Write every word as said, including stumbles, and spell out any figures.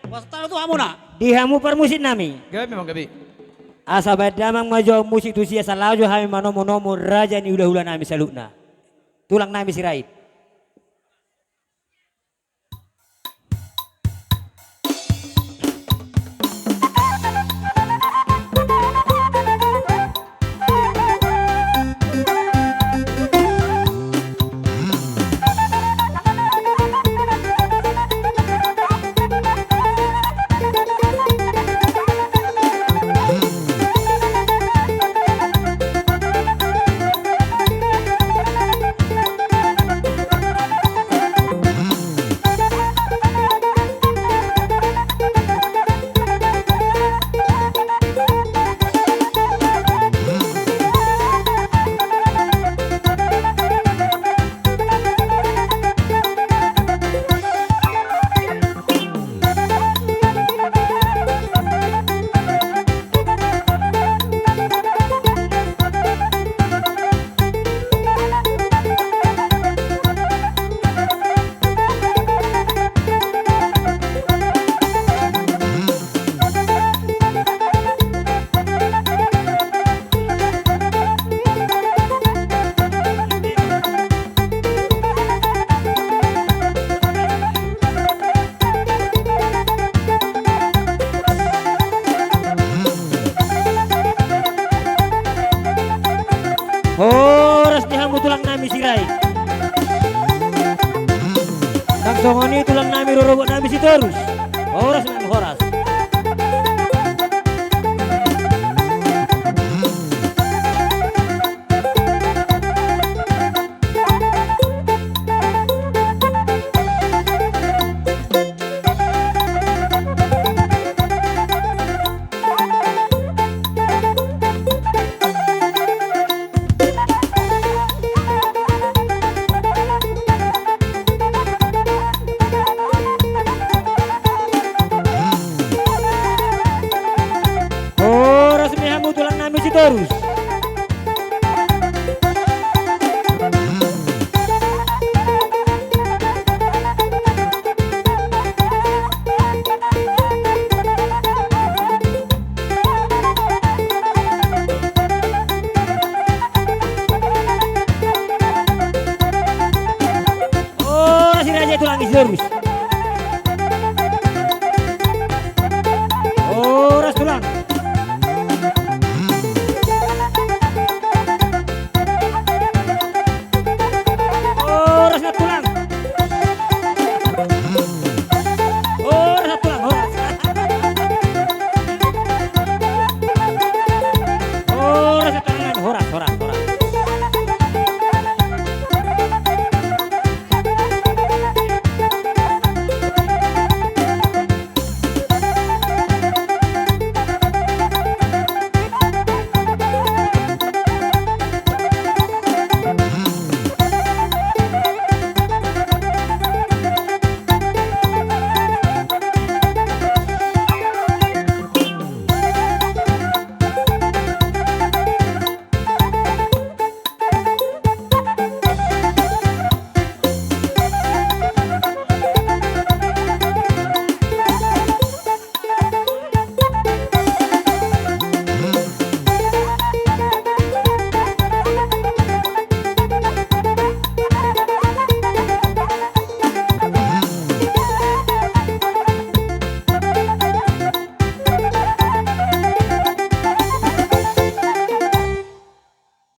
Pasahat hami tu hamuna. Di hamu parmusik nami. Gabe, Amang, gabe. Asa baen damang ma jo musik tusi asa laho jo hami manomu-nomu raja ni hula-hula nami saluhutna. Tulang nami Sirait. Horas di hamu tulang nami Sirait. Nang songon i tulang nami rorobot nami Sitorus. Horas nami, horas. Horas ma hamu tulang nami Sitorus. Horas i raja i tulang i Sitorus.